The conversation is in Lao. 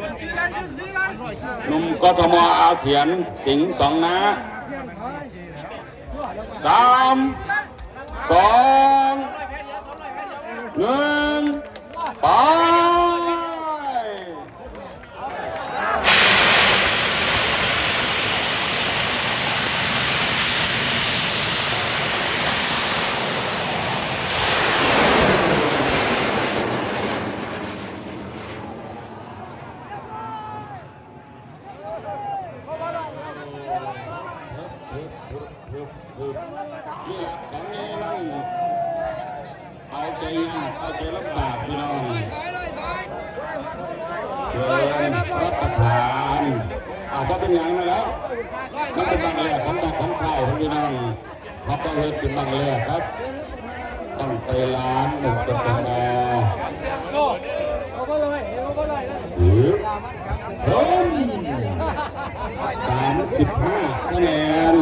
ໜຸ່ມ ກທມ ອາສຽນ ສິງ ສອງນາ ສາມ ສອງ ໜຶ່ງ ໄປ. ນີ້ແຫຼະ ຂອງແນ່ນອນ ເອົາໃຈຍາກ ເອົາໃຈລຳບາກ ພີ່ນ້ອງ ເຊີນຮັບປະທານ. ເອົາ ບໍ່ເປັນຫຍັງນັ້ນແຫຼະ ມັນເປັນບັ້ງແລກຂອງບັ້ງຂອງຄ້າຍ ພີ່ນ້ອງ. ເຮົາກໍເຮັດເປັນບັ້ງແລກຄັບ ບັ້ງໄຟລ້ານ ໜຶ່ງ ກທມ ເອີ ເອີ ສາມສິບຫ້າຄະແນນ.